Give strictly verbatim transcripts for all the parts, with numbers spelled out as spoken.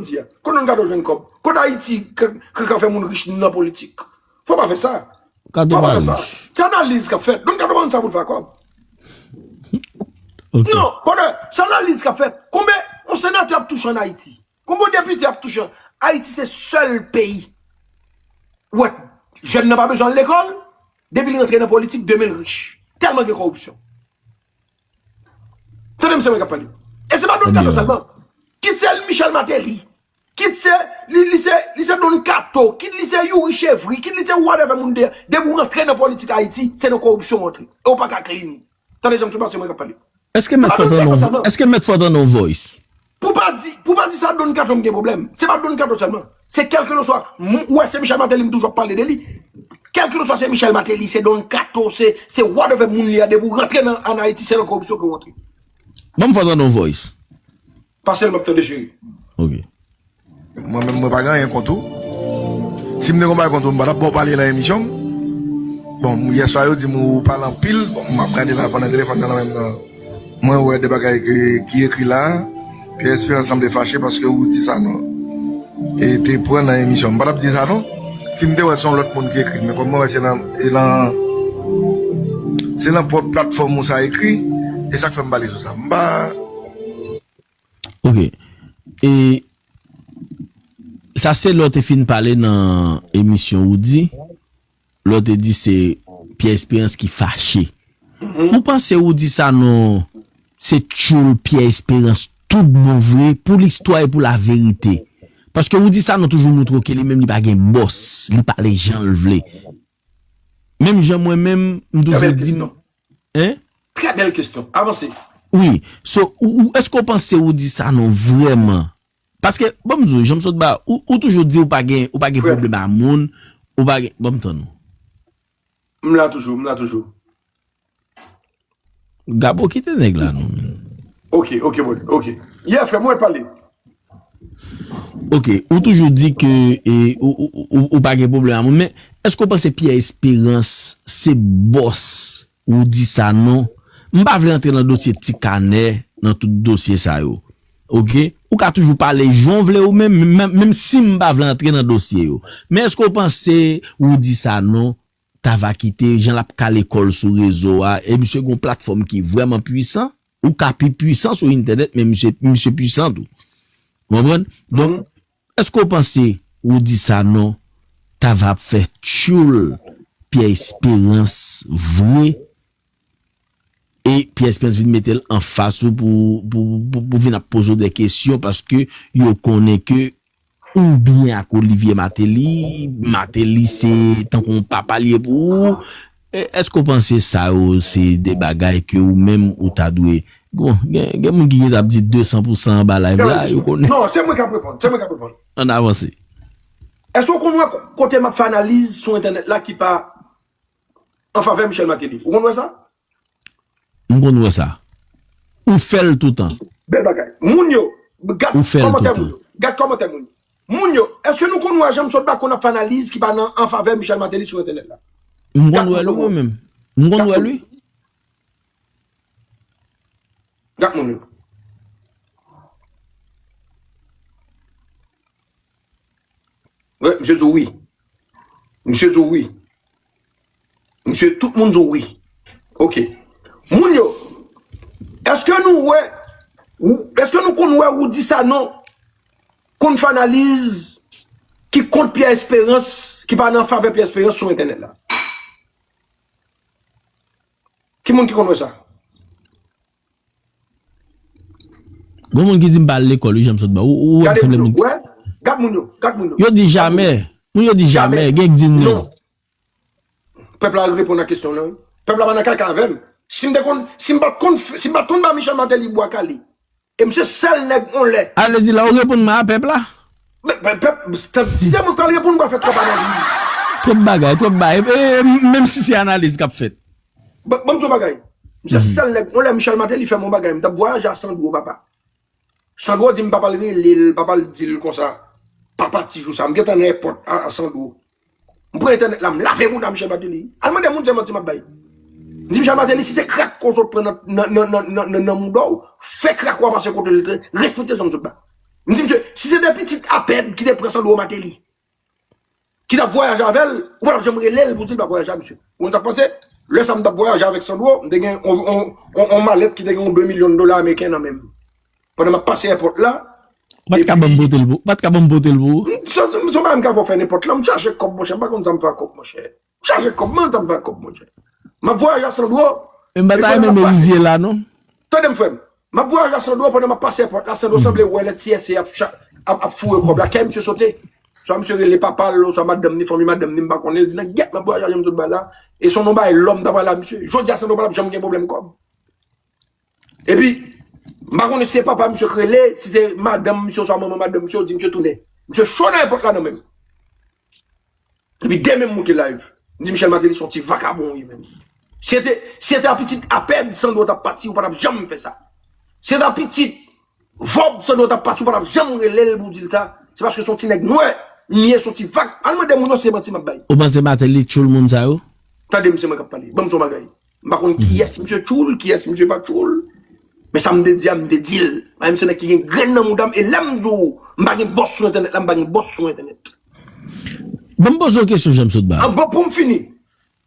jodi a? Kot Don Kato jwenn kòb? Kot Ayiti k- k- ka fè moun rich nan politik? Fò pa fè sa. Kato Fò pa pa fè sa. rich. Se analiz k ap fèt. Don Kato pa konn sa pou l fè ak kòb. Ok. Non, brother, se analiz k ap fèt. Konbyen yon senatè ap touche an Ayiti? Konbyen yon depite ap touche an Ayiti? Se sèl peyi. Wè, jèn nan pa bezwen al lekòl. Depi l rantre nan politik, demen l rich. Tèlman gen kòripsyon. Tande m, se mwen k ap pale. E se pa Don Kato sèlman. Kit se Michel Martelly, kit se li, li se, li se Don Kato, kit li se Youri Chevry, kit li se whatever moun de, depi w rantre nan politik Ayiti, se nan kòripsyon w antre. E w pa ka clean. Tande jan m sou pase mwen k ap pale. Èske mèt fò tande yon vo- Èske mèt fò tande yon voice? Pou pa di, pou pa di sa Don Kato m gen pwoblèm. Se pa Don Kato sèlman. Se kèlkeswa, m- ou wè se Michel Martelly m toujou ap pale de li. Kèlkeswa se Michel Martelly, se Don Kato, se se whatever moun li a, depi w rantre nan an Ayiti, se nan kòripsyon ke w antre. Ban m fò tande yon voice. Pase l m ap tande cheri. Ok. Mwen menm mwen pa gen anyen kont ou. Si m te gen yon bagay kont ou, m pa t ap ba w pale nan emisyon m. Bon, yèswa yo di m ou pale anpil. Bon, m ap gade la pandan telefòn nan nan men m nan. Mwen wè de bagay ke, ki ekri la. Pierre Espérance sanble fache paske Roody Sanon e te pran nan emisyon. M pa t ap di sa non. Si m te wè se yon lòt moun ki ekri l, men kòm mwen wè se nan, e nan, se nan pwòp platfòm ou sa ekri, e sa k fè m pale sou sa. M pa Ok. E sa se lè w te fin pale nan emisyon Roody, lè w te di se Pierre Espérance ki fache. Ou panse Roody Sanon se tchoul Pierre Espérance tout bon vre pou listwa e pou laverite? Paske Roody Sanon toujou montre w ke li menm li pa gen bòs, li pale jan l vle. Menm jan mwen menm, m toujou di m, hein? Trè bèl kesyon. Avanse. Wi. So, ou, ou, èske w panse Roody Sanon vrèman? Paske, ban m di w, jan m sot ba, ou, ou toujou di ou pa gen, ou pa gen pwoblèm a moun, ou pa gen, ban m tann ou. M la toujou, m la toujou. Gabo, kite nèg la non, men. Ok, ok, bon, ok. Yeah, frè, mwen pale. Ok, ou toujou di ke e, ou, ou, ou, ou pa gen pwoblèm a moun, men èske w panse Pierre Espérance se bòs Roody Sanon? M pa vle antre nan dosye Ti Kanè, nan tout dosye sa yo. Ok? Ou ka toujou pale jan w vle ou menm, menm, menm si m pa vle antre nan dosye yo. Men èske w panse Roody Sanon ta va kite jan l ap kale kò l sou rezo a, e misye gen yon platfòm ki vrèman pwisan, ou ka pi pwisan sou entènèt, men misye, misye pwisan tou. Ou konprann? Donk, èske w panse Roody Sanon ta va ap fè tchoul Pierre Espérance vre? E Pierre Espérance vin mete l anfas ou pou, pou, pou, pou vin ap poze w de kesyon paske yo konnen ke ou byen ak Olivier Martelly, Martelly se tankou yon papa l ye pou ou. E, èske w panse sa yo se de bagay ke ou menm ou ta dwe, bon, gen, gen moun ki gentan ap di de san pou san anba live la, yo konnen. Non, se mwen k ap reponn, se mwen k ap reponn. Ann avanse. Èske w konn wè kote m ap fè analiz sou entènèt la ki pa an favè Michel Martelly? Ou konn wè sa? M konn wè sa. Ou fè l toutan. Bèl bagay. Moun yo, gad kòmantè moun yo. Gad kòmantè moun yo. Moun yo, èske nou konn wè Jean Michel Bacon ap fè analiz ki pa nan an favè Michel Martelly sou entènèt la? M konn wè l wi mwen menm. M konn wè l wi. Gad moun yo. Wi, misye di w wi. Misye di w wi. Misye, tout moun di w wi. Ok. Moun yo, èske nou wè, ou- èske nou konn wè Roody Sanon konn fè analiz ki kont Pierre Espérance, ki pa nan favè Pierre Espérance sou entènèt la? Ki moun ki konn wè sa? Gon moun ki di m pa al lekòl wi, jan m sot ba ou, ou wè m sanble moun. Gad moun yo, gad moun yo. Yo di jamè. Moun yo di jamè, gen k di non. Pèp la reponn a kesyon lan wi. Pèp la pa nan kaka avè m. Si m te konn, si m pa t konn, si m pa t konn ba Michel Martelly bwa kale, e m se sèl nèg on lè. A vle di la ou reponn mwen a pèp la? Pèp, si se mwen k pral reponn, m pral fè twòp analiz. Twòp bagay, twòp bagay. E, e, menm si se analiz k ap fèt. Bon, bon, m di w bagay. M se sèl nèg, yon lè Michel Martelly fè m yon bagay, m t ap vwayaje a Sandro, papa. Sandro di m papa l rele l, papa l di l konsa, papa ti jou sa, m gentan nan èpòt a, a Sandro. M pran entènèt la, m lave bouda Michel Martelly. Al mande moun se manti m ap bay. M di Michel Martelly, si se krak ke w sot pran nan, nan, nan mouda w, fè krak ou a pase kote l te, respekte jan m sot ba. M di, "Misye, si se te pitit Apèd ki te pran Sandro Martelly, ki t ap vwayaje avè l, ou pa t ap janm rele l pou di l pa vwayaje a misye." Ou konn sa k pase? Lè sa m t ap vwayaje avèk Sandro, m te gen on, on, on, on malèt ki te gen on de milyon dola ameriken nan men m. Pandan m ap pase èpòt la, Ou pa t ka ban m pote l pou, ou pa t ka ban m pote l pou ou? Se, se, se yon bagay m ka fè w fè nenpòt la. M chache kòb, monchè, m pa konn sa m fè ak kòb, monchè. M chache kòb, m antan m fè ak kòb, monchè. M ap vwayaje a Sandro. Men m pa ta renmen merizyè la, non. Tande m, frè m. M ap vwayaje a Sandro pandan m ap pase èpòt la. Sandro sanble wè lè T S A ap, cha- ap, ap foure kòb la. Kè misye sote. Swa misye rele papa l, swa madanm ni, fanmi madanm ni, m pa konnen. L di, "Nan gyèt, m ap vwayaje a Sandro ba la." E se yon bagay lòm ta pral la, misye. Jodi a, Sandro pa t ap janm gen pwoblèm kòb. Epi, m pa konnen si se papa misye k rele, si se madanm misye oswa manman madanm misye, yo di misye tounen. Misye cho nan èpòt la nan men m. Epi demen m moute live. M di Michel Martelly se yon ti vakabon ou ye menm. Si se te, si se te a pitit Apèd Sandro t ap pati, ou pa t ap janm fè sa. Si se te a pitit Vòb Sandro t ap pati, ou pa t ap janm rele l pou w di l sa. Se paske se yon ti nèg nwè m ye, se yon ti vag. Al mande moun yo si se manti m ap bay. Ou panse Martelly tchoul moun sa yo? Tande m, se mwen k ap pale. Ban m di yon bagay. M pa konn kiyès misye tchoul, kiyès misye pa tchoul. Men sa m te di a, m te di l. Mwen menm se nèg ki gen grenn nan mouda m, e lè m di w, m pa gen bòs sou entènèt la, m pa gen bòs sou entènèt. Ban m poze w kesyon, Jean Sotba. Ah, bon, pou m fini.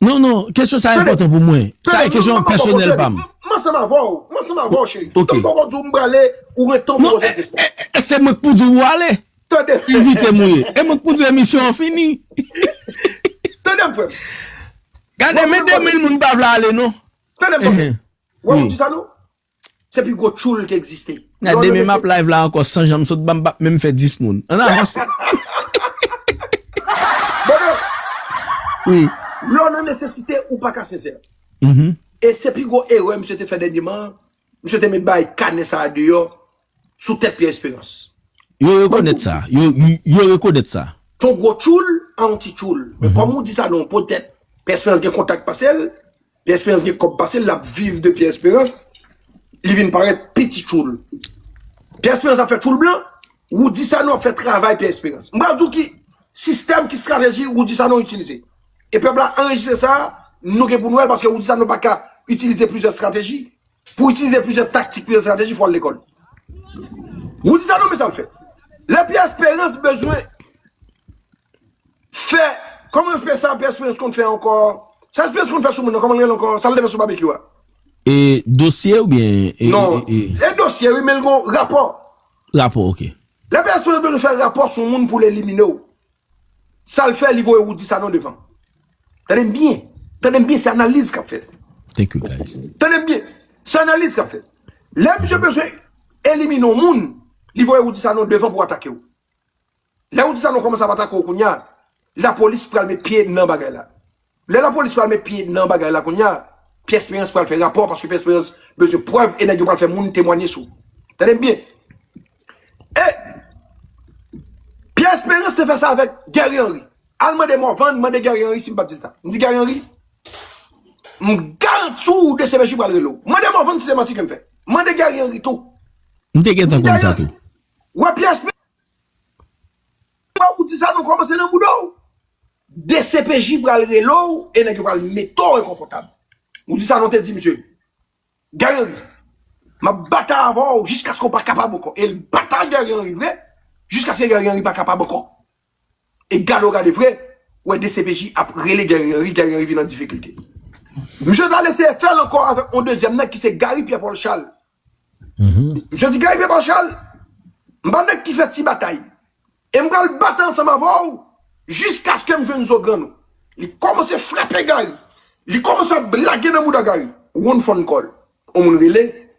Non, non, kesyon sa enpòtan pou mwen. Sa e kesyon pèsonèl pa m. M ansanm avè w, m ansanm avè w, cheri. Toutan m poko di w m prale, ou ret tan pou poze kesyon. E se mwen k pou di w ale. Tande. Envite m ou ye. E mwen k pou di w emisyon an fini. Tande m, frè m. Gade, men de mil moun pa vle ale, non. Tande m, frè m. Wè, ou di sa, non? Se pi gwo tchoul ki egziste. Nan demen m ap live la ankò san janm sot ban m p ap menm fè dis moun. Ann avanse. Brother, wi. Lè w nan nesesite, ou pa ka sensè. E se pi gwo erè misye te fè dènyèman, misye te met bay kanè sa a deyò sou tèt Pierre Espérance. Yo rekonèt sa. Yo, yo, yo rekonèt sa. Se yon gwo tchoul a yon ti tchoul. Men kòm ou di sa non, petèt Pierre Espérance gen kontak pase l, Pierre Espérance gen kòb pase l, l ap viv de Pierre Espérance, li vin parèt piti tchoul. Pierre Espérance ap fè tchoul blan, Roudy Sanon ap fè travay Pierre Espérance. M pral di w ki sistèm, ki estrateji Roudy Sanon itilize. E pèp la anrejistre sa, nou gen pou nou wè l, paske Roudy Sanon pa ka itilize plizyè estrateji. Pou itilize plizyè taktik, plizyè estrateji, fò l lekòl. Roudy Sanon, men sa l fè. Lè Pierre Espérance bezwen fè, kòman yo fè sa, Pierre Espérance konn fè ankò? Sa Espérance konn fè sou moun nan, kòman l rele ankò? Sa l te fè sou Babekyou a? E dosye oubyen e, non, e, e, e dosye, wi, men l gon rapò. Rapò, ok. Lè Pierre Espérance bezwen fè rapò sou moun pou l elimine w, sa l fè, li voye Roudy Sanon devan. Tande m byen. Tande m byen, se analiz k ap fèt. Thank you, guys. Tande m byen. Se analiz k ap fèt. Lè misye bezwen elimine yon moun, li voye Roudy Sanon devan pou atake w. Lè Roudy Sanon kòmanse ap atake w kounye a, lapolis pral met pye nan bagay la. Lè lapolis pral met pye nan bagay la kounye a, Pierre Espérance pral fè rapò, paske Pierre Espérance bezwen prèv e nèg yo pral fè moun temwanye sou. Tande m byen. E Pierre Espérance te fè sa avèk Guerrier Henry. Al mande Morvan, mande Guerrier Henry si m pa t di l sa. M di Guerrier Henry, m garanti w D C P J pral rele w. Mande Morvan si se manti ke m fè. Mande Guerrier Henry tou. M te gentan konn sa tou. Wè Pierre Espérance, ou di sa nou kòmanse nan bouda w. D C P J pral rele w e nèg yo pral mete w enkonfòtab. Ou di sa nou te di misye. Guerrier Henry, m ap batay avè w jiskaske w pa kapab ankò. E l batay Guerrier Henry vre, jiskaske Guerrier Henry pa kapab ankò. E gade w gade vre, wè D C P J ap rele Guerrier Henry, Guerrier Henry vin an difikilte. Misye t al eseye fè l ankò avèk yon dezyèm nèg ki se Gary Pierre Paul Charles. Misye di, "Gary Pierre Paul Charles, m pa nèg ki fè ti batay. E m pral batay ansanm avè w jiskaske m jwenn zo grann ou." Li kòmanse frape Gary. Li kòmanse ap lage nan bouda Gary. One phone call. On moun rele.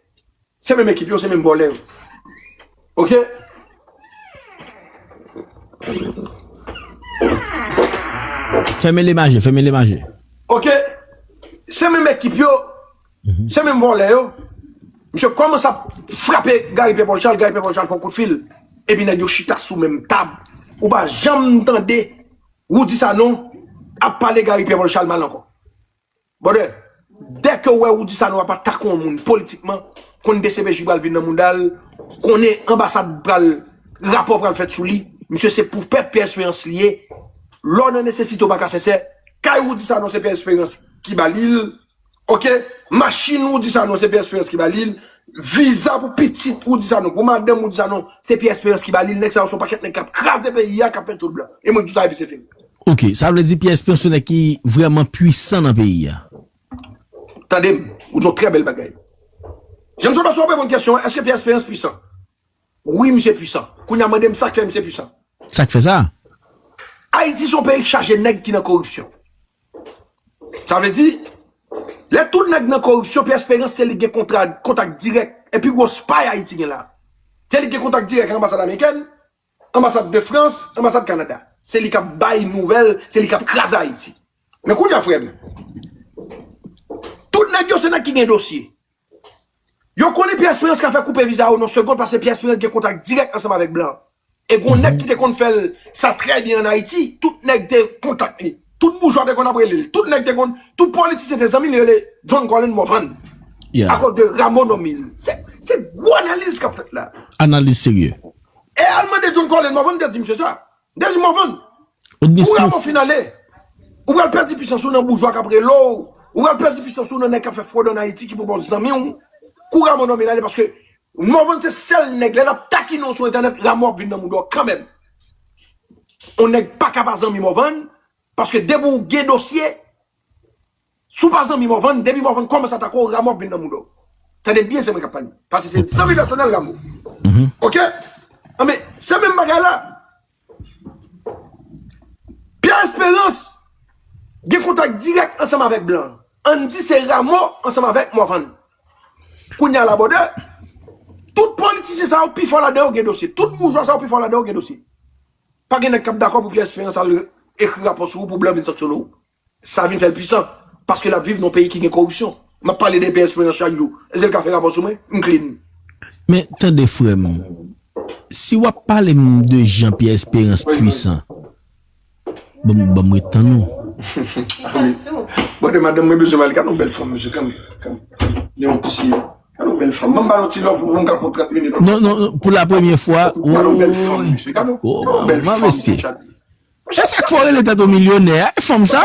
Se menm ekip yo, se menm vòlè yo. Ok? Fèmen lemaje, fèmen lemaje. Ok? Se menm ekip yo, se menm vòlè yo. Misye kòmanse ap frape Gary Pierre Paul Charles, Gary Pierre Paul Charles fè yon kout fil. Epi nèg yo chita sou menm tab. Ou pa janm tande Roudy Sanon ap pale Gary Pierre Paul Charles mal ankò. Brother, dèke w wè Roudy Sanon ap atake yon moun politikman, konn D C P J pral vin nan mouda l, konnen anbasad pral, rapò pral fèt sou li, misye se pou pèp Pierre Espérance li ye. Lè w nan nesesite w pa ka sensè, kay Roudy Sanon se Pierre Espérance ki ba li l, Ok? Machin ou di sa non, se Pierre Espérance ki ba li l. Viza pou pitit ou di sa non. Pou madanm ou di sa non, se Pierre Espérance ki ba li l. Nèg sa yo se yon pakèt nèg k ap kraze peyi a, k ap fè tchoul blan. E mwen di w sa epi se fini. Ok, sa vle di Pierre Espérance se yon nèg ki vrèman pwisan nan peyi a. Tande m, ou di yon trè bèl bagay. Jan m sot pase w reponn kesyon an, èske Pierre Espérance pwisan? Wi, misye pwisan. Kounye a mande m sa k fè misye pwisan. Sa k fè sa? Ayiti se yon peyi k chaje nèg ki nan koripsyon. Sa vle di, lè tout nèg nan koripsyon, Pierre Espérance se li gen kontra, kontak dirèk. Epi gwo spy Ayiti gen la. Se li gen kontak dirèk ak anbasad amerikèn, anbasad de Frans, anbasad Kanada. Se li k ap bay nouvèl, se li k ap kraze Ayiti. Men kounye a, frè m, tout nèg yo se nèg ki gen dosye. Yo konnen Pierre Espérance ka fè koupe viza yo nan segonn, paske Pierre Espérance gen kontak dirèk ansanm avèk blan. E gon nèg ki te konn fè l sa trè byen ann Ayiti, tout nèg te kontak li. Tout boujwa te konn ap rele l. Tout nèg te konn, tout politisyen te zanmi li rele John Colin Morvan. Yeah. Akoz de Rameau Normil. Se, se gwo analiz k ap fèt la. Analiz serye. E al mande John Colin Morvan, m te di misye sa. M te di Morvan, kou Rameau fin ale, ou pral pèdi pwisans ou nan boujwa k ap rele w, ou pral pèdi pwisans ou nan nèg k ap fè fwòd ann Ayiti ki poko zanmi w. Kou Rameau Normil ale, paske Morvan se sèl nèg, lè l ap takinen w sou entènèt, Rameau ap vin nan mouda w kanmenm. Yon nèg pa ka pa zanmi Morvan, paske depi w gen dosye, si w pa zanmi Morvan, depi Morvan kòmanse atake w, Rameau ap vin nan mouda w. Tande byen, se mwen k ap pale. Paske se zanmi pèsonèl Rameau. Ok? Anben, se menm bagay la. Pierre Espérance gen kontak dirèk ansanm avèk blan. Ann di se Rameau ansanm avèk Morvan. Kounye a la, brother, tout politisyen sa yo pifò ladan yo gen dosye. Tout boujwa sa yo pifò ladan yo gen dosye. Pa gen nèg k ap dakò pou Pierre Espérance al ekri rapò sou ou pou blan vin sanksyone w. Sa vin fè l pwisan. Paske l ap viv nan yon peyi ki gen koripsyon. M ap pale de Pierre Espérance chak jou. Èske l ka fè rapò sou mwen? M clean. Men tande frè m, si w ap pale m de jan Pierre Espérance pwisan, ban m, ban m ret tann ou. Bon, de madanm mwen bezwen m ale. Gad yon bèl fanm, mesye, kanmenm, kanmenm. Gen yon ti, gad yon bèl fanm. Ban m ba yon ti love pou m ka fè trant minit. Non, non, non, pou la premye fwa. Gad yon bèl fanm, mesye. Gad yon, gad yon bèl fanm, mesye. E sa k fè w rele tèt ou milyonè a, e fanm sa?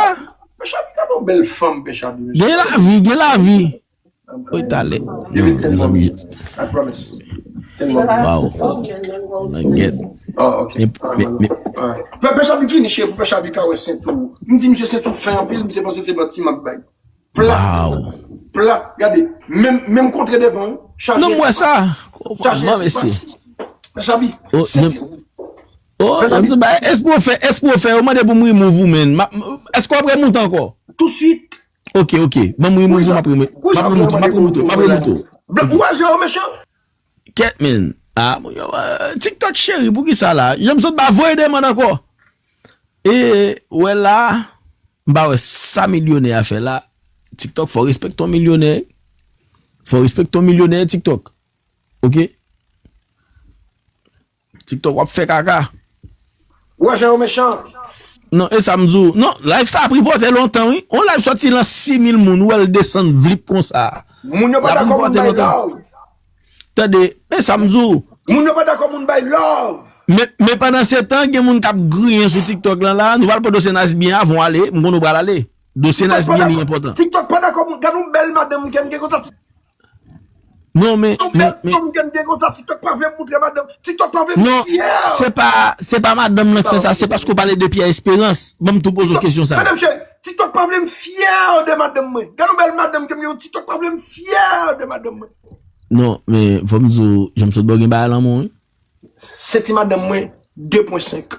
Pè Chabi, gad yon bèl fanm, Pè Chabi, mesye. Gen lavi, gen lavi. Woy, talè. Give it ten more minutes. I promise. Ten more minutes. Wow. Nan gèt. Oh, ok. Men, men, men. Pè, Pè Chabi, fini, cheri, pou Pè Chabi ka wè senti w. M di misye senti w fen anpil, misye panse se manti m ap bay. Plat. Wow. Plat. Gade. Menm, menm kontre devan, wi. Chaje espas. Non, m wè sa. Chaje espas. Pè Chabi. Oh, senti. Oh, Pè Chabi. Espri w fè, espri w fè, ou mande pou m remove ou, men. Èske w ap remoute ankò? Touswit. Ok, ok. Ban m remove ou, m ap remove ou, m ap remove ou, m ap remove ou. Ou wè jan yo mechan? Kèt, men. Ah, bon, yo, euh, TikTok cheri, poukisa la? Jan m sot ba voye demann ankò. E, wè la, m pa wè sa milyonè a fè la. TikTok, fò w respekte yon milyonè. Fò w respekte yon milyonè, TikTok. Ok? TikTok, w ap fè kaka. Ou wè jan yo mechan? Non, e sa m di w. Non, live sa ap ripote lontan, wi. On live soti lan sis mil moun, ou wè l desann vlip konsa. Moun yo pa dakò moun bay love. Tande, e sa m di w. Moun yo pa dakò moun bay love. Men, men pandan se tan, gen moun k ap griyen sou TikTok lan la. Nou pral pran dosye Nice Bien avan w ale. M konnen w pral ale. Dosye Nice Bien li enpòtan. TikTok pa dakò moun. Gad yon bèl madanm ke m gen konsa. Non, men, yon bèl fanm ke m gen konsa, TikTok pa vle m moutre madanm. TikTok pa vle m fyè. Non, se pa, se pa madanm nan k fè sa, se paske w pale de Pierre Espérance. Ban m tou poze w kesyon sa. Madanm cheri, TikTok pa vle m fyè de madanm mwen. Gad yon bèl madanm ke m gen, TikTok pa vle m fyè de madanm mwen. Non, men fò m di w, jan m sot ba w gen bagay lan men w, wi. Senti madanm mwen, de pwen senk.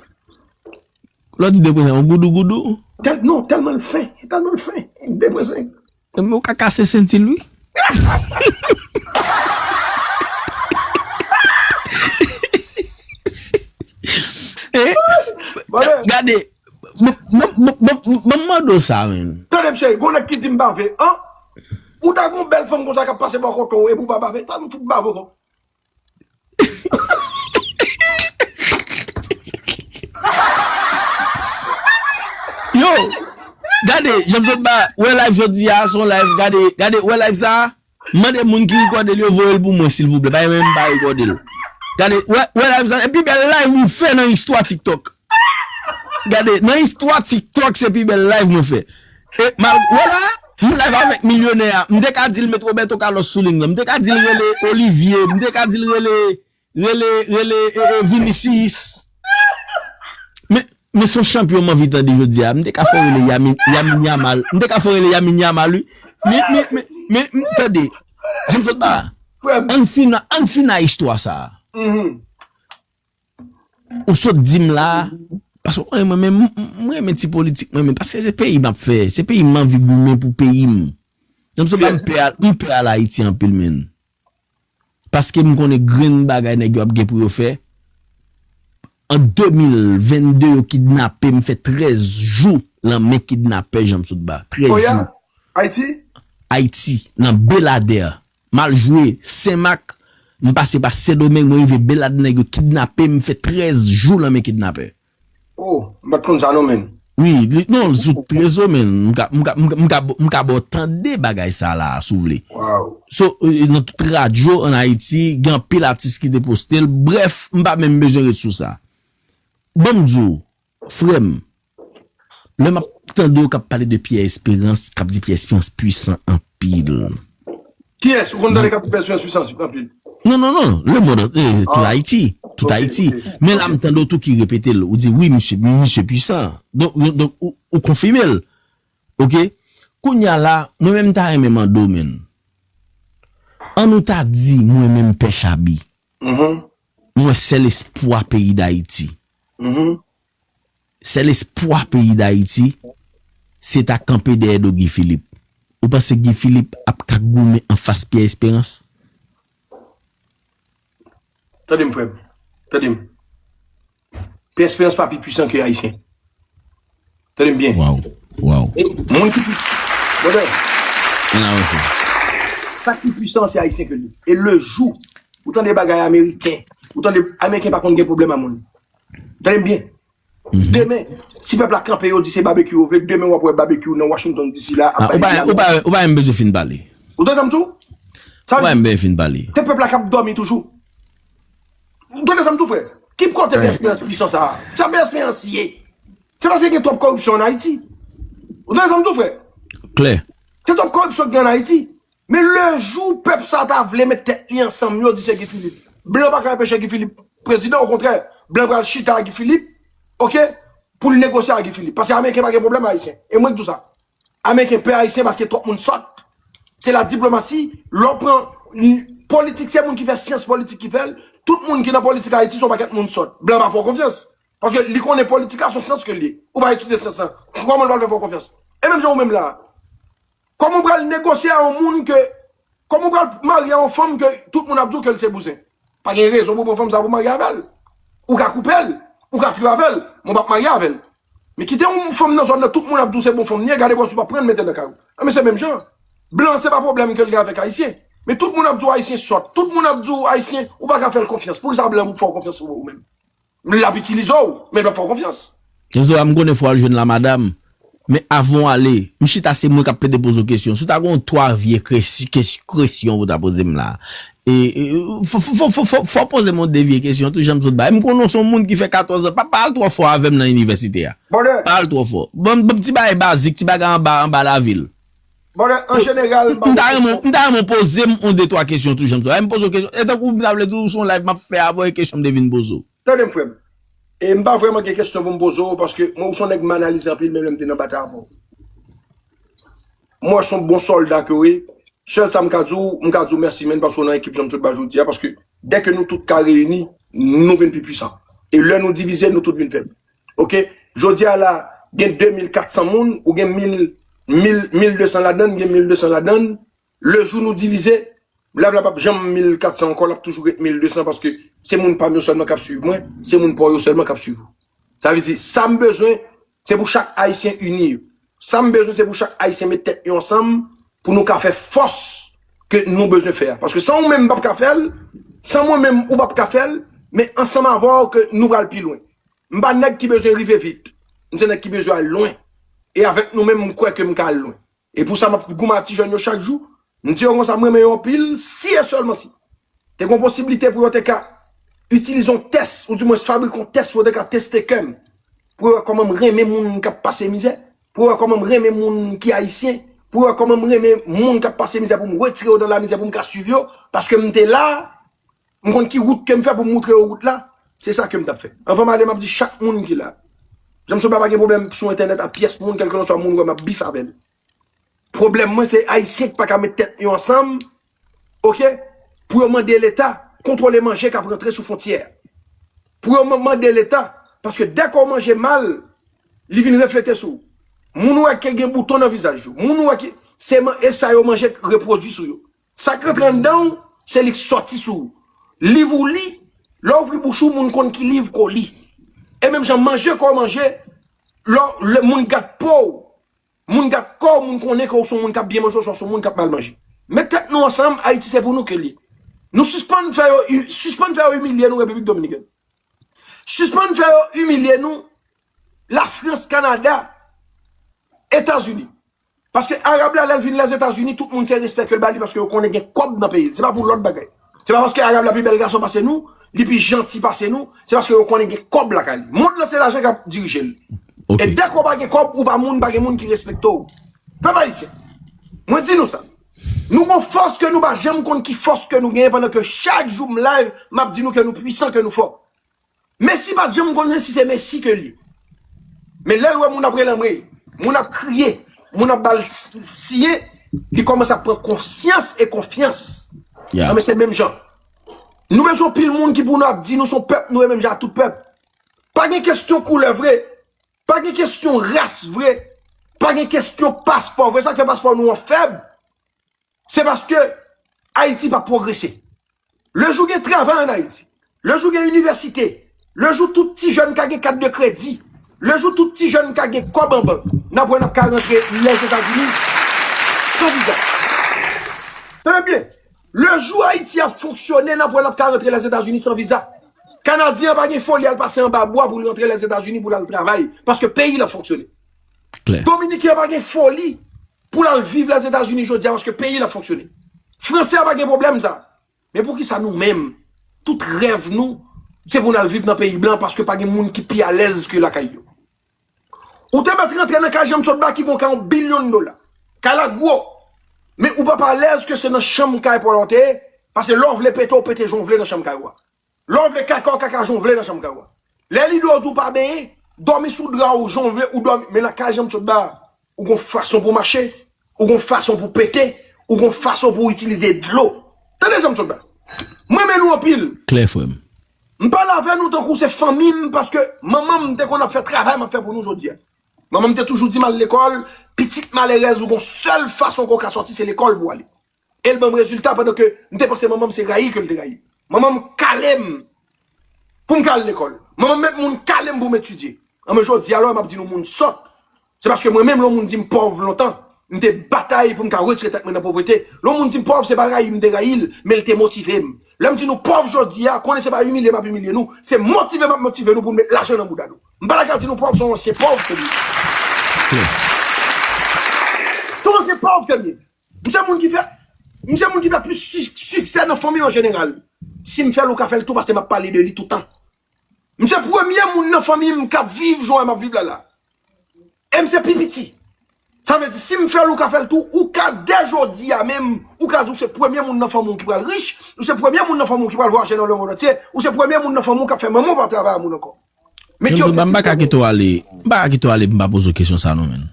Lè w di de pwen senk, yon goudou goudou? Tèl, non, tèlman l fen, tèlman l fen, de pwen senk. Men w ka kase senti l, wi. Eh, gade, m, m, m, m, m mande w sa, men. Tande m, cheri, gon nèg ki di m bave, an? Ou ta gon bèl fanm konsa k ap pase bò kote w, epi w pa bave, ta m fout bave w. Yo, gade, jan m sot ba, wè live jodi a, se yon live, gade, gade, wè live sa, mande moun ki rekòde l yo voye l pou mwen, silvouplè, pa gen menm pa rekòde l. Gade, wè, wè live sa, se pi bèl live mwen fè nan istwa TikTok. Gade, nan istwa TikTok, se pi bèl live mwen fè. E, mal, wè la, M live avèk milyonè a. M te ka di l met Roberto Carlos sou liy lan. M te ka di l rele Olivier. M te ka di l rele, rele, rele e, e, Vinicius. Men, men se yon chanpyon m anvi tande jodi a. M te ka fè w rele Yamin, Yamin Yamal. M te ka fè w rele Yamin Yamal, wi. Men, men, men, men, men, tande. James Sotba. Frè m. Ann fini, ann fini istwa sa a. Mhm. Ou sot di m la, paske w konnen mwen menm, m, m renmen ti politik mwen menm, paske se peyi m ap fè, se peyi m anvi goumen pou peyi m. James Sotba, m pè a, m pè al Ayiti anpil, menn. Paske m konnen grenn bagay nèg yo ap gen pou yo fè. An de mil vennde, yo kidnape m, fè trèz jou nan men kidnapè, James Sotba. Trèz jou. Ayiti? Ayiti, nan Beladè. M al jwe Senmak, m pase pa Sendomeng, mwen rive Beladè, nèg yo kidnape m, fè trèz jou nan men kidnapè. Oh, m pa t konn sa non, menn. Wi, li, non, sou rezo, menn. M ka, m ka, m ka, m ka, m ka ba w tande bagay sa la, si w vle. Wow. So, e, nan tout radyo ann Ayiti, gen anpil atis ki te poste l. Brèf, m pa menm bezwen ret sou sa. Ban m di w, frè m, lè m ap tande w k ap pale de Pierre Espérance, k ap di Pierre Espérance pwisan anpil. Kiyès? Ou konn tande k ap di Pierre Espérance pwisan anpil? Non, non, non. Lemonn, eh, tout Ayiti. Tout Ayiti. Men la, m tande w tou ki repete l. Ou di, wi, misye, misye pwisan. Donk, donk ou, ou konfime l. Oke? Kounye a la, mwen menm, m ta renmen mande w, menn. An nou ta di, mwen menm, Pè Chabi. Mwen sèl espwa peyi Dayiti. Sèl espwa peyi Dayiti, se ta kanpe dèyè do Guy Philippe. Ou panse Guy Philippe ap ka goumen anfas Pierre Espérance? Tande m, frè m. Tande m. Pierre Espérance pa pi pwisan ke Ayisyen. Tande m byen. Waw. Waw. E moun ki pi, brother, ann avanse. Sa ki pi pwisan, se Ayisyen ke li. E le jou, ou tande bagay Ameriken, ou tande Ameriken pa konn gen pwoblèm a moun. Tande m byen. Demen, si pèp la kanpe, yo di se babekyou yo vle, demen w ap wè babekyou nan Washington D C la, ap bay ou pa, ou pa, ou pa menm bezwen fin pale. Ou tande sa m di w? Ou pa menm bezwen fin pale. Se pèp la k ap dòmi toujou. Ou tande sa m di w, frè? Ki kote Pierre Espérance pwisan sa a? Sa Pierre Espérance ye? Se paske gen twòp koripsyon ann Ayiti. Ou tande sa m di w, frè? Klè. Se twòp koripsyon ki gen ann Ayiti. Men le jou pèp sa ta vle met tèt li ansanm, yo di se Guy Philippe. Blan pa ka anpeche Guy Philippe prezidan, okontrè, blan pral chita ak Guy Philippe, oke, pou l negosye ak Guy Philippe. Paske Ameriken pa gen pwoblèm Ayisyen. E mwen k di w sa. Ameriken pè Ayisyen paske twòp moun sòt. Se la diplomasi, lè w pran, politik, se moun ki fè syans politik ki fè l. Tout moun ki nan politik Ayiti se yon pakèt moun sòt. Blan pa fè w konfyans. Paske li konnen politik la se yon syans ke l ye. Ou pa etidye syans lan, kòman l pral fè fè w konfyans? E menm jan ou menm la. Kòman w pral negosye a yon moun ke, kòman w pral marye a yon fanm ke tout moun ap di w ke l se bouzen? Pa gen rezon pou w pran fanm sa pou w marye avè l. Ou ka koupe l, ou ka tripe avè l, men w p ap marye avè l. Men kite yon fanm nan zòn nan, tout moun ap di w se bon fanm li ye, gade bò si w p ap pran l mete nan kay ou. Anben se menm jan. Blan se pa pwoblèm ke l gen avèk Ayisyen. Men tout moun ap di w Ayisyen sòt, tout moun ap di w Ayisyen, ou pa ka fè l konfyans. Poukisa blan pou fè w konfyans ou menm? L ap itilize w, men l p ap fè w konfyans. Enzo a, m konnen fò w al jwenn la madam. Men avan w ale, m chita se mwen k ap plede poze w kesyon. Si w ta gen yon twa vye kres-, kes-, kesyon pou w ta poze m la. E, e, fò, fò, fò, fò, fò, fò w poze m yon de vye kesyon tou, jan m sot bay. M konnen w se yon moun ki fè katòz an. Pa, pa al twò fò avè m nan inivèsite a. Brother. Pa al twò fò. Ban m, ban m ti bagay bazik, ti bagay anba, anba lavil. Brother, an jeneral, m pa M ta renmen, m ta renmen w poze m yon de twa kesyon tou, jan m sot bay. M poze w kesyon. E tankou m ta vle di w se yon live m ap fè avè w, e kesyon m te vin poze w. Tande m, frè m. E m pa vrèman gen kesyon pou m poze w, paske mwen, ou se yon nèg m analize anpil, menm lè m te nan batay avè w. Mwen, se yon bon sòlda ke w ye. Sèl sa m ka di w, m ka di w mèsi, menn, paske w nan ekip jan m sot ba jodi a, paske dèke nou tout ka reyini, nou vin pi pwisan. E lè nou divize, nou tout vin fèb. Oke? Jodi a la, gen de mil kat san moun, ou gen mil, mil, mil de san ladan l, m gen mil de san ladan l. Le jou nou divize, live la p ap janm mil kat san ankò, l ap toujou ret mil de san paske se moun pa m yo sèlman k ap swiv mwen, se moun pa w yo sèlman k ap swiv ou. Sa vle di, sa m bezwen, se pou chak Ayisyen ini yo. Sa m bezwen, se pou chak Ayisyen met tèt yo ansanm pou nou ka fè fòs ke nou bezwen fè a. Paske san ou menm, m p ap ka fè l, san mwen menm, ou p ap ka fè l, men ansanm avè w ke nou pral pi lwen. M pa nèg ki bezwen rive vit. M se nèg ki bezwen al lwen. E avèk nou menm, m kwè ke m ka al lwen. E pou sa, m ap goumen ak ti jèn yo chak jou. M di yo konsa, m renmen yo anpil, si e sèlman si. Te gen yon posiblite pou yo te ka itilize yon tès, oudimwens fabrike yon tès pou yo te ka teste kè m. Pou yo wè kòman m renmen moun k ap pase mizè. Pou yo wè kòman m renmen moun ki ayisyen. pou yo wè kòman m renmen moun k ap pase mizè, pou m retire yo nan lamizè, pou m ka swiv yo, paske m te la, m konn ki wout ke m fè pou m moutre yo wout la. Se sa ke m t ap fè. Anvan m ale, m ap di chak moun ki la, Janm Soba pa gen pwoblèm sou entènèt ak pyès moun, kèlkelanswa moun wè m ap bif avè l. Pwoblèm mwen, se Ayisyen ki pa ka met tèt yo ansanm, oke, pou yo mande Leta kontwole manje k ap rantre sou fwontyè. Pou yo man- mande Leta, paske dèke w manje mal, li vin reflete sou ou. Moun ou wè ke gen bouton nan vizaj yo, moun ou wè ke se man- e sa yo manje k repwodui sou yo. Sa k rantre anndan w, se li k sòti sou ou. Liv ou li, lè w ouvri bouch ou, moun konn ki liv ke w li. E menm jan manje ke w manje, lè w- lè moun gad po w, moun gad kò w, moun konnen ke w se yon moun k ap byen manje, w se yon moun k ap mal manje. Met tèt nou ansanm, Ayiti se pou nou ke l ye. Nou sispann fè yo, sispann fè yo imilye nou Repiblik Dominikèn. Sispann fè yo imilye nou Lafrans, Kanada, Etazini. Paske Arab la, lè l vin Lèzetazini, tout moun se respè ke l ba li paske yo konnen gen kòb nan peyi l. Se pa pou lòt bagay. Se pa paske Arab la pi bèl gason pase nou, li pi janti pase nou, se paske yo konnen gen kòb lakay li. Mond lan se lajan k ap dirije l. E dèke w pa gen kòb, ou pa moun, pa gen moun ki respekte w. Pèp ayisyen, mwen di nou sa. Nou gon fòs ke nou pa janm konn ki fòs ke nou genyen pandan ke chak jou m live, m ap di nou ke nou pwisan, ke nou fò. Mesi pa t janm konnen si se Mesi ke l ye. Men lè l wè moun ap rele anmwe, moun ap kriye, moun ap ba l siyen, li kòmanse ap pran konsyans e konfyans. Anmwe se menm jan. Nou bezwen pil moun ki pou nou ap di nou se yon pèp, nou e menm jan ak tout pèp. Pa gen kesyon koulè vre. Pa gen kesyon ras vre. Pa gen kesyon paspò vre. Sa k fè paspò nou an fèb, se paske Ayiti pa pwogrese. Le jou gen travay ann Ayiti, le jou gen inivèsite, le jou tout ti jèn ka gen kat de kredi, le jou tout ti jèn ka gen kòb an bank, n ap wè n ap ka rantre Lèzetazini san viza. Tande byen, le jou Ayiti ap fonksyone, n ap wè n ap ka rantre Lèzetazini san viza. Kanadyen an pa gen foli al pase anba bwa pou l rantre Lèzetazini pou l al travay, paske peyi l ap fonksyone. Dominiken an pa gen foli pou l al viv Lèzetazini jodi a paske peyi l ap fonksyone. Franse a pa gen pwoblèm sa. Men poukisa nou menm, tout rèv nou, se pou n al viv nan peyi blan paske pa gen moun ki pi alèz ke lakay yo? Ou te mèt rantre nan kay Janm Sotba ki gon kay yon bilyon dola. Kay la gwo. Men ou p ap alèz ke se nan chanm kay pa w la w te ye, paske lè w vle pete, w pete jan w vle nan chanm kay ou a. Lè w vle kaka, w kaka jan w vle nan chanm kay ou a. Lè lide w di w pa benyen, dòmi sou dra w jan w vle, ou dòmi. Men nan kay Janm Sotba, ou gon fason pou w mache, ou gon fason pou w pete, ou gon fason pou w itilize dlo. Tande Janm Sotba. Mwen renmen nou anpil. Klè, frè m. M pale avè nou tankou se fanmi m, paske manman m te konn ap fè travay m ap fè pou nou jodi a. Manman m te toujou di m al lekòl, pitit malerèz, ou gon sèl fason ke w ka sòti, se lekòl pou w ale. E l ban m rezilta pandan ke m te panse manman m se rayi ke l te rayi. Manman m kale m pou m ka al lekòl. Manman m met moun kale m pou m etidye. Anben jodi a, lè m ap di nou moun sòt, se paske mwen menm, lè yon moun di m pòv lontan, m te batay pou m ka retire tèt mwen nan povrete. Lè yon moun di m pòv, se pa rayi m te rayi l, men l te motive m. Lè m di nou pòv jodi a, konnen se pa imilye m ap imilye nou, se motive m ap motive nou pou n met lajan nan bouda nou. M pa ta ka di nou pòv se yon ansyen pòv ke m ye. Se yon ansyen pòv ke m ye. M se moun ki fè, m se moun ki fè plis si- siksè nan fanmi m an jeneral. Si m fè l, ou ka fè l tou, paske m ap pale de li toutan. M se premye moun nan fanmi m k ap viv jan m ap viv la la. E m se pi piti. Sa vle di, si m fè l, ou ka fè l tou, ou ka, dè jodi a menm, ou ka di w se premye moun nan fanmi w ki pral rich, ou se premye moun nan fanmi w ki pral vwayaje nan lemonn antye, ou se premye moun nan fanmi w k ap fè manman w pa travay a moun ankò. Men ki Janm Sotba, m pa ka objektif kite w ale, m pa ka kite w ale pou m pa poze w kesyon sa non, menn.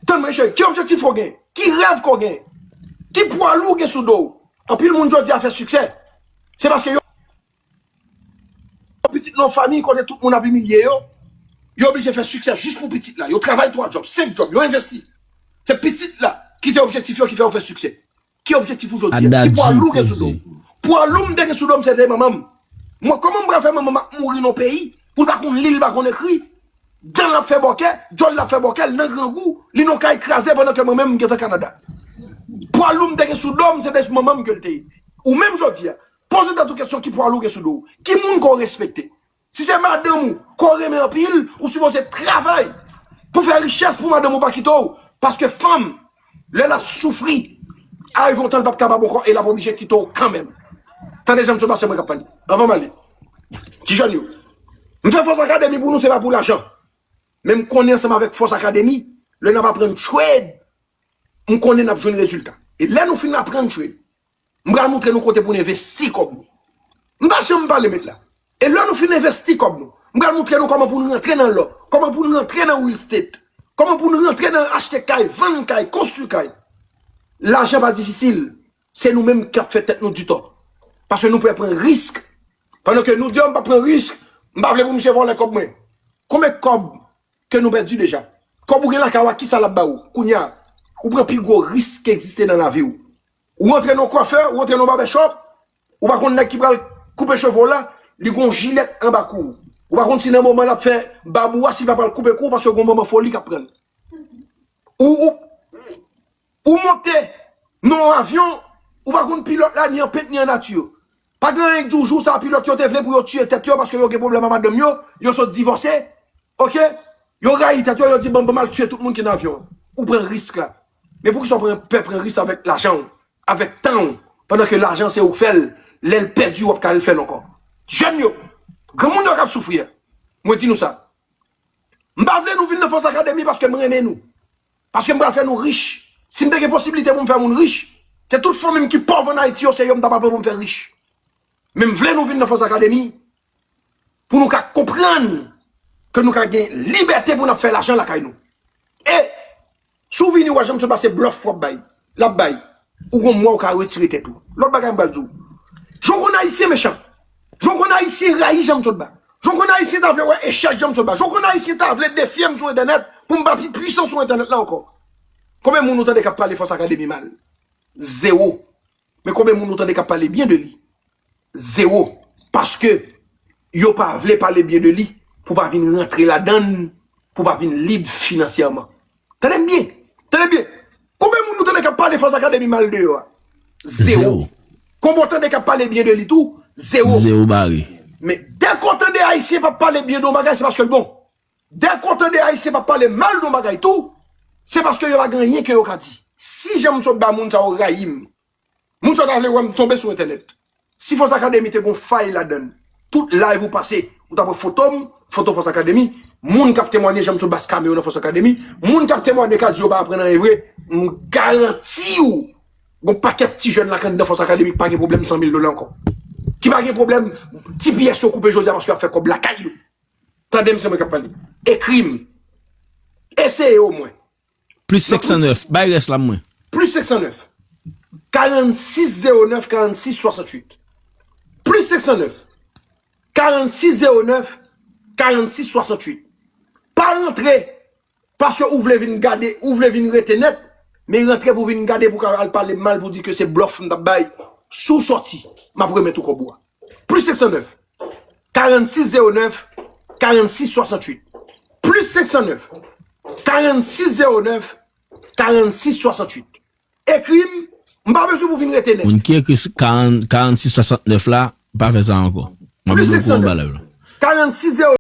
Tann mwen, cheri, ki objektif ou gen? Ki rèv ke w gen? Ki pwa lou w gen sou do w? Anpil moun jodi a fè siksè. Se paske yo pitit nan yon fanmi kote tout moun ap imilye yo, yo oblije fè siksè jis pou pitit la. Yo travay twa djòb, senk djòb, yo envesti. Se pitit la ki te objektif yo ki fè yo fè siksè. Ki objektif ou jodi a? Ki pwa lou w gen sou do w? Pwa lou m te gen sou do m, se te manman m. Mwen, kòman m pral fè manman m ap mouri nan yon peyi pou l pa konn li, l pa konn ekri? Dan l ap fè bòkè, djòl l ap fè bòkè, l nan grangou, li nan yon kay kraze pandan ke mwen menm m gentan Kanada. Pwa lou m te gen sou do m, se te manman m ke l te ye. Ou menm jodi a, poze tèt ou kesyon ki pwa lou w gen sou do w. Ki moun ke w respekte? Si se madanm ou, ke w renmen anpil, ou sipoze travay pou fè richès pou madanm ou pa kite w. Paske fanm, lè l ap soufri, arive yon tan l p ap kapab ankò e l ap oblije kite w kanmenm. Tande Janm Sotba, se mwen k ap pale. Anvan m ale. Ti jèn yo. M fè Fòs Akademi pou nou, se pa pou lajan. Men m konnen ansanm avèk Fòs Akademi, lè n ap aprann trade, M konnen n ap jwenn rezilta. E lè nou fin aprann trade, m pral montre nou kote pou n envesti kòb nou. M pa janm pale met la. E lè nou fin envesti kòb nou, m pral montre nou kòman pou n rantre nan lò, kòman pou n rantre nan real estate, kòman pou n rantre nan achte kay, vann kay, konstwi kay. Lajan pa difisil. Se nou menm k ap fè tèt nou ditò. Paske nou pè pran risk. Pandan ke nou di, "Oh, m pa pran risk, m pa vle pou misye vòlè kòb mwen." Konbyen kòb ke nou pèdi deja? Kòb ou gen lakay ou a, kisa l ap ba ou? Kounye a, ou pran pi gwo risk ki egziste nan lavi w. Ou rantre nan kwafè, ou rantre nan barbershop, ou pa konn nèg ki pral koupe cheve w la, li gon jilèt anba kou w. Ou pa konn si nan moman l ap fè bab ou a, si l pa pral koupe kou w, paske gon moman foli k ap pran l. Ou, ou, ou monte nan yon avyon, ou pa konn pilòt la, ni an pent, ni an nati. Pa gen anyen k di w jou sa a, pilòt yo te vle pou yo tiye tèt yo paske yo gen pwoblèm ak madanm yo, yo sot divòse, oke? Yo rayi tèt yo, yo di, "Bon, bon, m al tiye tout moun ki nan avyon an." Ou pran risk la. Men poukisa w pran, pè pran risk avèk lajan w, avèk tan w, pandan ke lajan se ou k fè l, lè l pèdi, w ap ka refè l ankò? Jèn yo, granmoun yo k ap soufri a, mwen di nou sa. M pa vle nou vin nan Fòs Akademi paske m renmen nou. Paske m pral fè nou rich. Si m te gen posiblite pou m fè moun rich, se tout fanmi m ki pòv ann Ayiti yo, se yo m ta pral pran pou m fè rich. Men m vle nou vin nan Fòs Akademi pou nou ka konprann ke nou ka gen libète pou n ap fè lajan lakay nou. E si w vini wè jan m sot ba se blòf w ap bay, l ap bay, ou gon mwa ou ka retire tèt ou. Lòt bagay m pral di w. Jan w konn Ayisyen mechan. Jan w konn Ayisyen rayi jan m sot ba. Jan w konn Ayisyen ta vle wè echèk jan m sot ba. Jan w konn Ayisyen ta vle defye m sou entènèt pou m pa pi pwisan sou entènèt la ankò. Konbyen moun ou tande k ap pale Fòs Akademi mal? Zewo. Men konbyen moun ou tande k ap pale byen de li? Zewo. Paske yo pa vle pale byen de li pou pa vin rantre ladan l, pou pa vin lib finansyèman. Tande m byen. Tande m byen. Konbyen moun nou tande k ap pale Fòs Akademi mal deyò a? Zewo. Zewo. Konbyen w tande k ap pale byen de li tou? Zewo. Zewo bare. Men dèke w tande Ayisyen p ap pale byen de yon bagay, se paske l bon. Dèke w tande Ayisyen p ap pale mal de yon bagay tou, se paske yo pa gen anyen ke yo ka di. Si jan m sot ba moun sa yo rayi m, moun sa yo ta vle wè m tonbe sou entènèt. Si Fòs Akademi te gon fay ladan l, tout live ou pase, ou t ap wè foto m, foto Fòs Akademi, moun k ap temwanye jan m sot ba skame yo nan Fòs Akademi, moun k ap temwanye ka di yo pa aprann anyen vre, m garanti w, gon pakèt ti jèn la k anndan Fòs Akademi ki pa gen pwoblèm san mil dola ankò. Ki pa gen pwoblèm ti pyès yo koupe jodi a paske y ap fè kòb lakay yo. Tande m, se mwen k ap pale. Ekri m. Eseye omwen. Plis senk san nèf. Bay rès la mwen. Plis senk san nèf. Karannsis zewo nèf, karannsis swasanntuit. Plis senk san nèf. Karannsis zewo nèf, karannsis swasanntuit. Pa rantre paske ou vle vin gade, ou vle vin rete nèt, men rantre pou vin gade pou ka al pale m mal pou di ke se blòf m t ap bay. Si w sòti, m ap remèt ou kòb ou a. Plis senk san nèf. Karannsis zewo nèf, karannsis swasanntuit. Plis senk san nèf, karannsis zewo nèf, karannsis swasanntuit. Ekri m, m pa bezwen pou vin rete nèt. Moun ki ekri karant, karannsis swasannèf la, pa fè sa ankò. M ap di w pou anba live la. Karannsis zewo